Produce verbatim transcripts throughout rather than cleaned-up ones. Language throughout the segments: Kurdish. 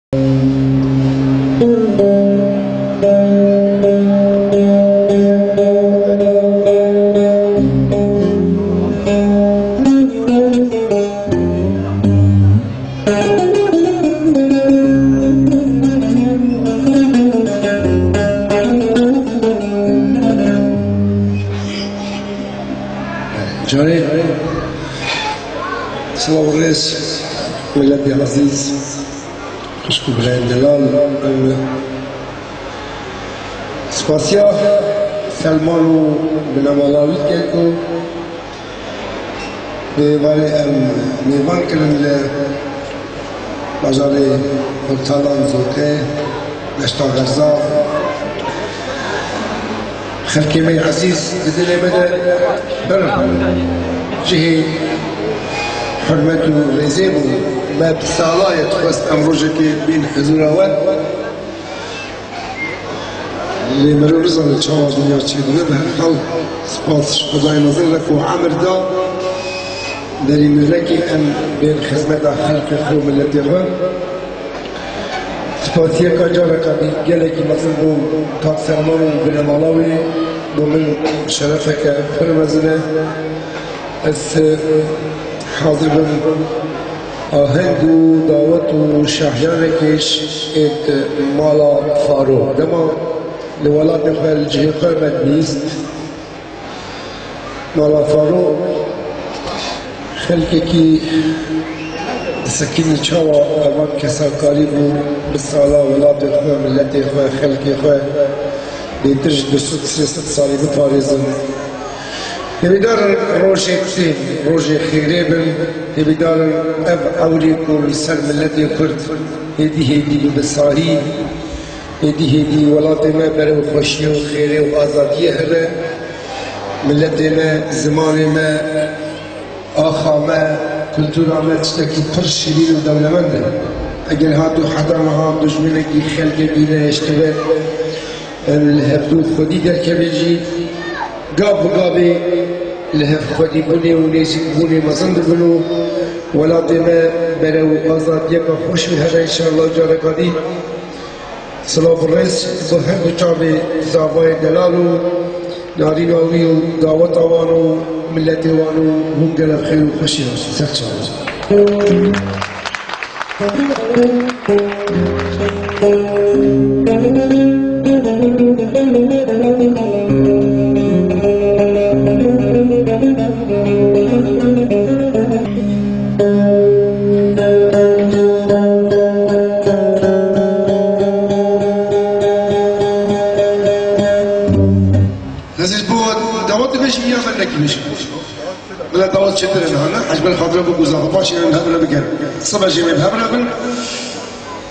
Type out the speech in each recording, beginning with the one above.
Carê, silav û rêz, miletê ezîz, xwişk û birayên delal, em spasiya Selman û binemala wî dikin ku bi êvarê em mêvan kirin li bajarê Kurtalan Zokê, Deşta Xerza. Xelkê me yê ezîz di dilê me de pir cihê hurmet û rêzê bû. Me bi sala ye dixwest em rojekê bên hizûra we. Lê merû nizane çawa dinya çêdibe. Bi her hal, spas ji Xwedayê mezin re ku emir da derî mirekê em bên xizmeta xelkê xwe û miletê xwe. Spasiyeka careka dî gelekî mezin bo Kak Selman û binemala wî, bo min şerefeke pir mezin e. Ez, e, hazir bim aheng û dawet û şahiyanekê ji êt mala Faro. Dema li welatê xwe, li cihê xwe me dibîst, mala Faro xelkekî disekînin. Çawa evan kesakarî bû, bi sala welatê xwe, miletê xwe, xelkê xwe bêtir ji du sed sê sed salî biparêzin. Hêvîdar in rojê tên, rojê xêrê bin. Hêvîdar in ev ewrê ku li ser miletê Kurd hêdî hêdî bibe sahî, hêdî hêdî welatê me berew xweşiyê û xêrê û azadiyê here. Miletê me, zimanê me, axa me, kultura me tiştekî pir şirîn û dewlemend e. Eger hatû heta niha dijminekî xelkekî nehiştibe, em li hevdû xwedî derkevin jî, gav bi gavê li hev xwedîbûnê û nêzîkbûnê mezin dibin û welatê me berew azadiyeke xweş wî here înşallah careka dî. Silav û rêz bo her du çavê zavayê delal û narîna wî û daweta wan û miletê wan û hûn gelek xêr û xweşî hatin. Ser çavan. Ez ê ji bo dawetê me jî ya xelekî bêjim. Bila dawet çêtir e niha, ne? Hej ber xatira biku zaxwe paşê em hev re bikin. Sibe jî em hev re bin.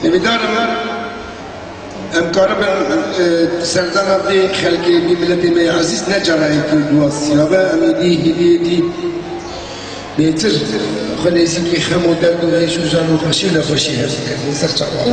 Hêvîdar im em karibin, e, serdana vê xelkê, vê miletê me yê ezîz ne cara yekê û duwa sîya be. Em êdî hêdî hêdî bêtir xwe nêzîkî xem û derd û êş û jan û xweşî û nexweşî hev bikin. Ser çavan.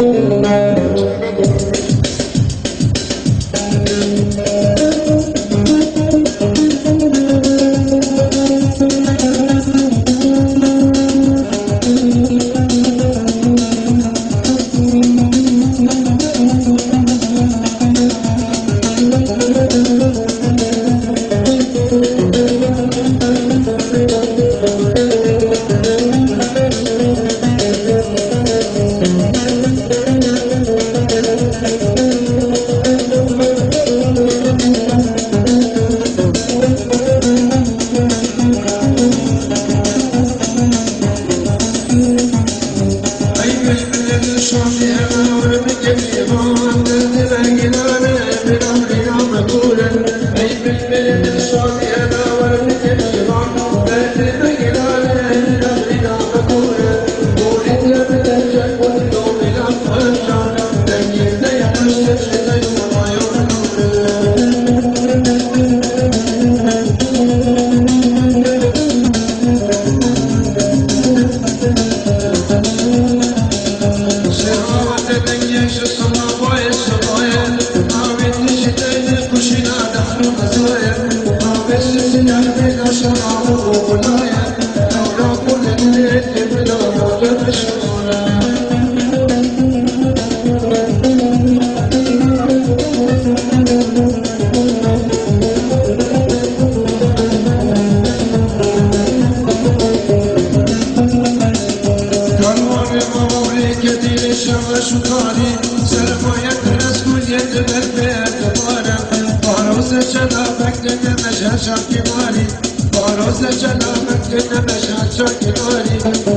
Çawa şûkarî, sermayê teres kuliyê di ber pê dibare. Baroze çela bekle ne meşe şakî marî. Baroze çela bekle ne meşe şakî marî.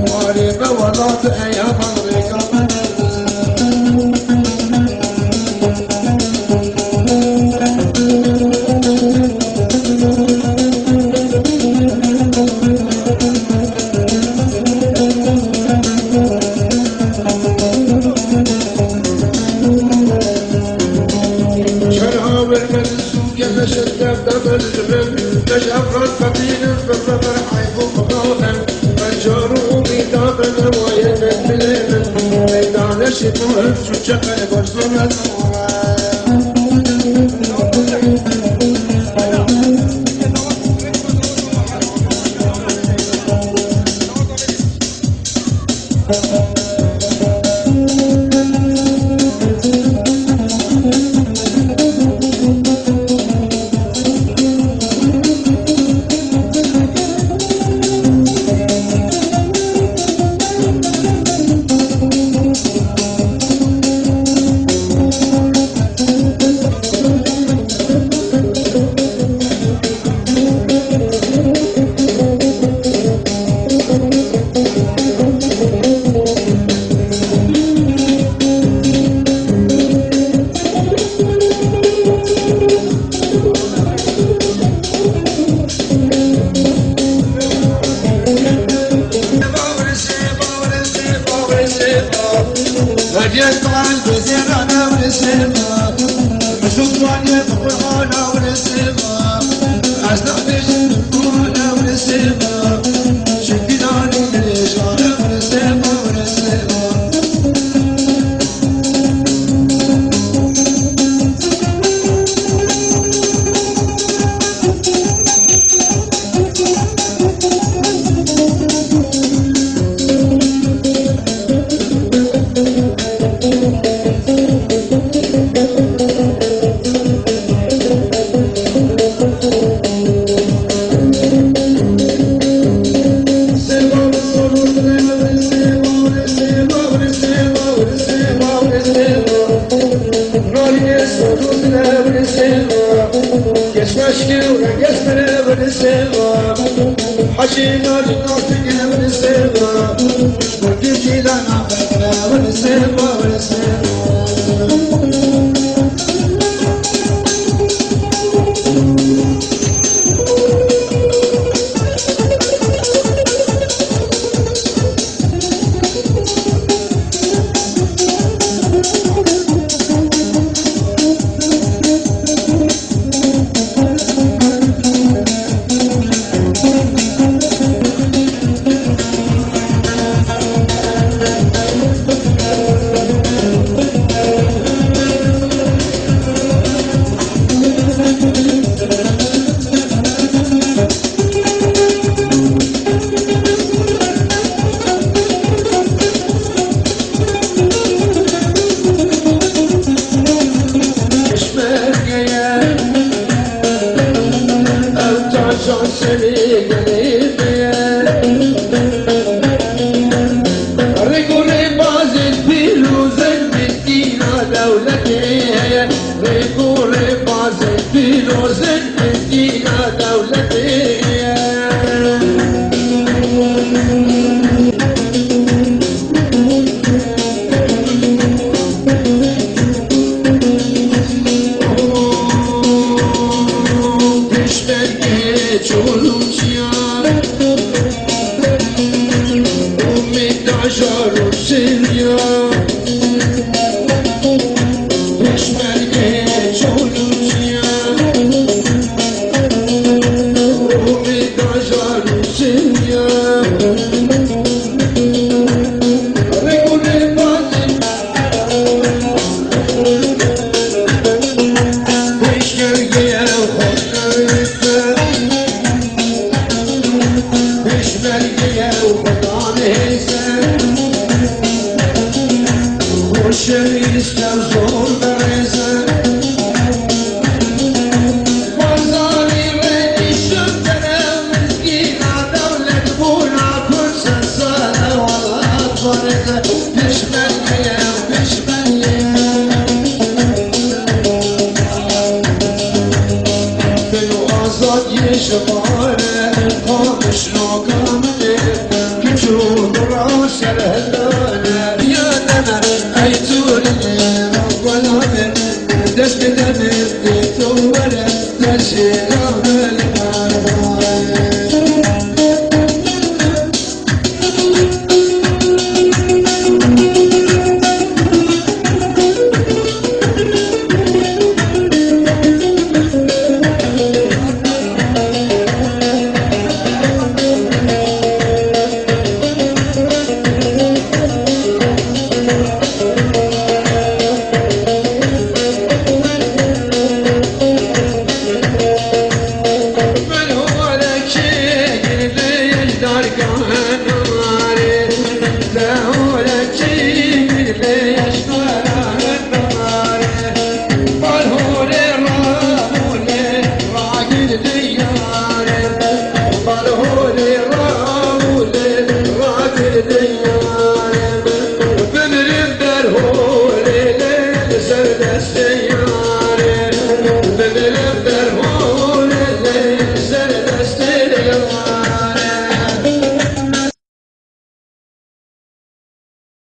Marî be welat eya balrêka me. Tune